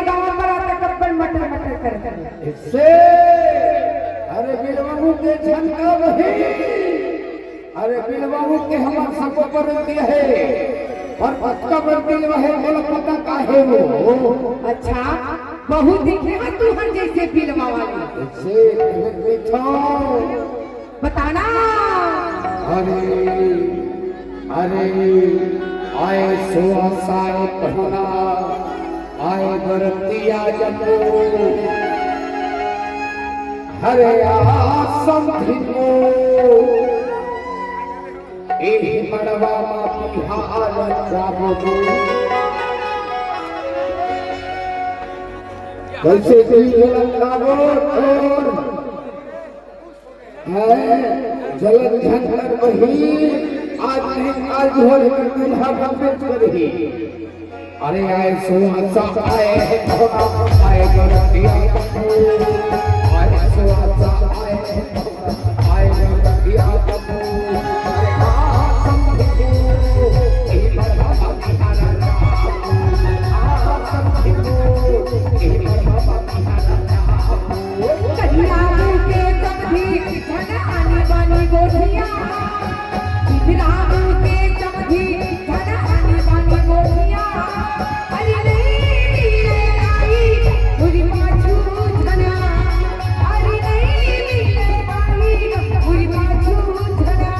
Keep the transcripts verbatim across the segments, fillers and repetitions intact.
गाँव पर आता कब पर मटर मटर करत रहे। से, अरे बिलवाऊ के झन का वही, अरे बिलवाऊ के हमर सबो पर दिया है, और पक्का पर दिया है, बोला पता का है वो। अच्छा, बहुत दिखे हैं तू हर जैसे बिलवा वाली। से, अरे बैठो। बताना। अरे, अरे, आए सोआ साए पहुना, आए बरतिया जको। हरे आ समधिको, एह मड़वा मा बिहार जाबो। कैसे दिल लगा तोर? है, जलन झंझट वही, आज नहीं काल जो है, दूल्हा बनबे करही। अरे आए सोआ सा आए है घोड़ा, आए बरतिया बबू। आए सोआ सा आए है घोड़ा, आए बरतिया बबू। अरे आ समधिको, ए बड़ा बिहार जाबो। आ समधिको, ए बड़ा बिहार जाबो। कहिया मुँह के समधी झन आनी बानी गोठिया। बिधरा मुँह के समधी झन आनी बानी गोठिया। अरे नहीं मिले आई उरी पाछू झना। अरे नहीं मिले आई उरी पाछू झना।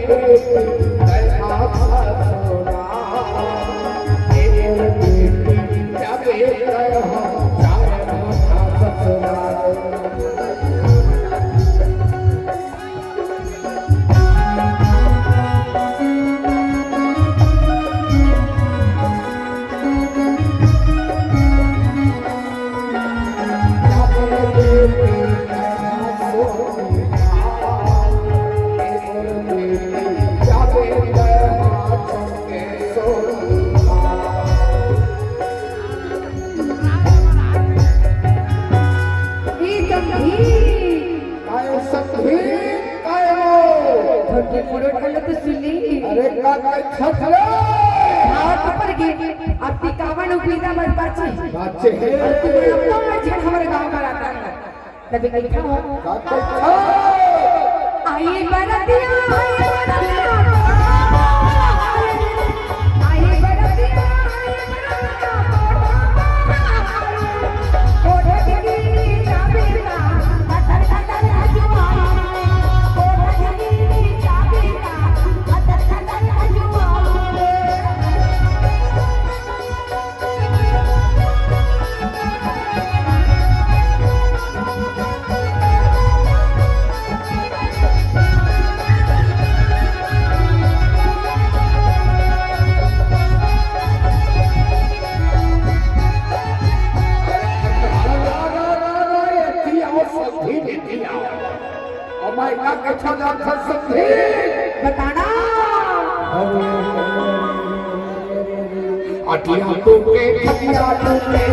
ए संगीत, काय हो संगीत, काय हो? थोड़ी मुरट वाला तो सुनी। अरे का, काय छत रे? हाथ पर गे, अब ती कावन उपीदा मत बाचे। बाचे हे। और तू बड़ा पाँच जन हमारे गाँव का रहता है। तभी बैठा हो। का, काय छत? आई बरतिया, आई बरतिया। बताना। अटिया टूटे, अटिया टूटे,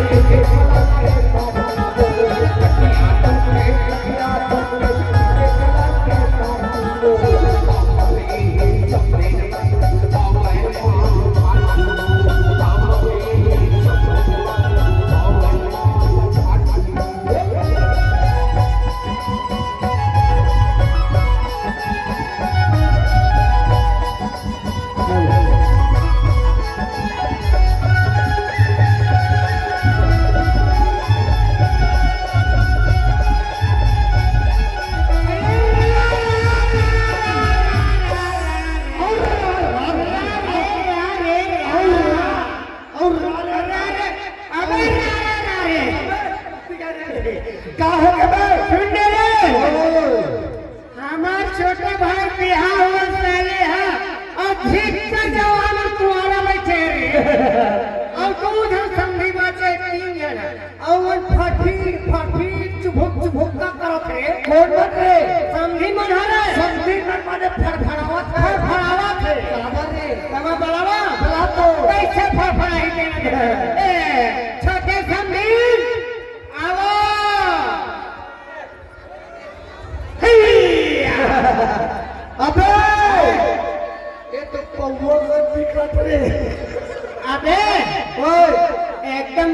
अउ रा रा रा रे। अबे रा रा रा रे। का हो गे बे? सुन ले रे। ओ। हमार छोटे भाई बिहाव होवत रहे हे, अउ ठीक से जवान अउ कुंवारा बइठे रे। अउ दू झन समधी बाचे, तीन झन। अउ वो फटीर, फटीर, चुभुक, चुभुक का करत हे। कोन मन रे? समधी मन हरे। समधी मन माने फड़फड़ावत हे। फड़फड़ावत हे। काबर रे? तमा बलावा। बला तो। कइसे फड़फड़ाही तेना दे? ए, छोटे समधी, आवा। अबे! ये तो पौवा का दिखत रे। अबे! ओए! एकदम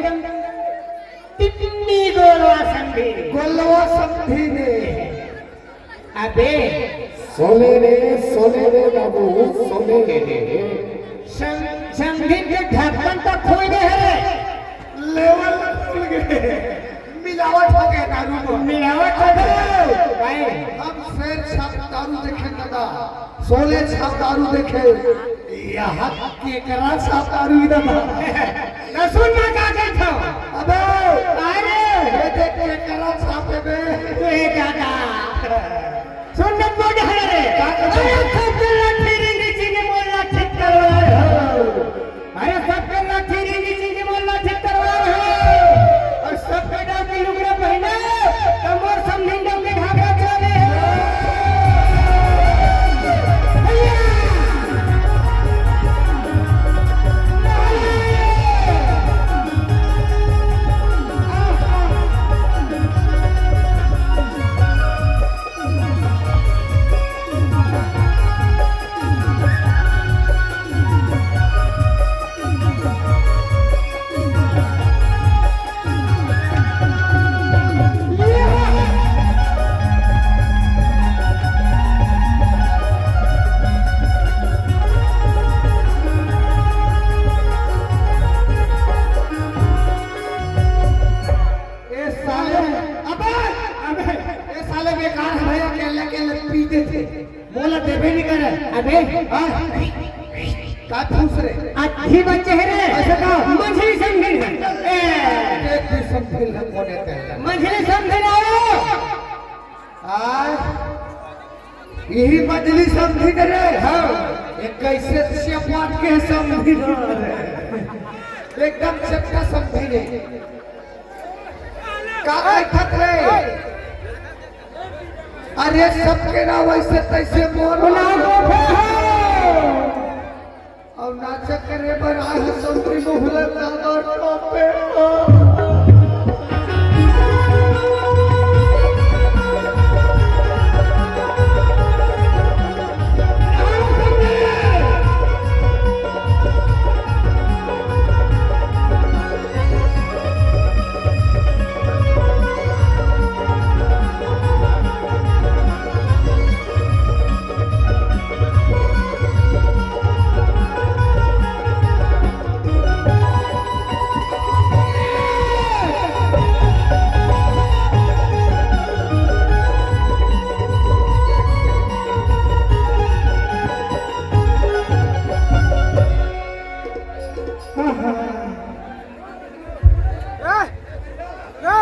टिप्पणी गोलवा समधी। गोलवा समधी ने। अबे! सोले रे, सोले रे बाबू, सोले रे। सम-, समधी के ढक्कन तो खोल दे रे। लेवल खुल गे। मिलावट हो गे दारू म। मिलावट हो गे। अबे! भाई। हम शेर छाप दारू देखे दादा, सोले छाप दारू देखे, यहाँ केकरा छाप दारू ही दादा। न सुन ना का कहत हँव। अबे! अरे! ये देख केकरा छाप हे बे। ए दादा। सुन न बोल रे। का कहत हँव? अरे सबके लाठी रिंगी चिंगी मोर लाठी तलवार हो। अरे सबके लाठी रिंगी चिंगी मोर लाठी तलवार हो। अउ सबके डौकी लुगरा पहिने, त मोर समधी डौकी घाघरा चोली हो। भैया। हाँ? का पूछ रे? अतकी बचे हे रे। अच्छा का? मंझली समधी हे। ए, एक भी समधी ला कोने ते। मंझली समधी आओ। आय, इही मंझली समधी ने रे। हाँ। ये कइसे चपाट के समधी ने रे। एकदम चट्टा समधी ने। का कहिथस रे? अरे सबके ना वइसे तइसे मोर। अउ नाचा करे बर आए हे संतरी महुआ दादा टोपे।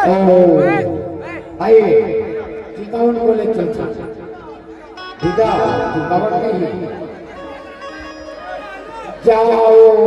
ओ, आइए, चितौन को ले चलता। दीदा, चितौन नहीं। जाओ।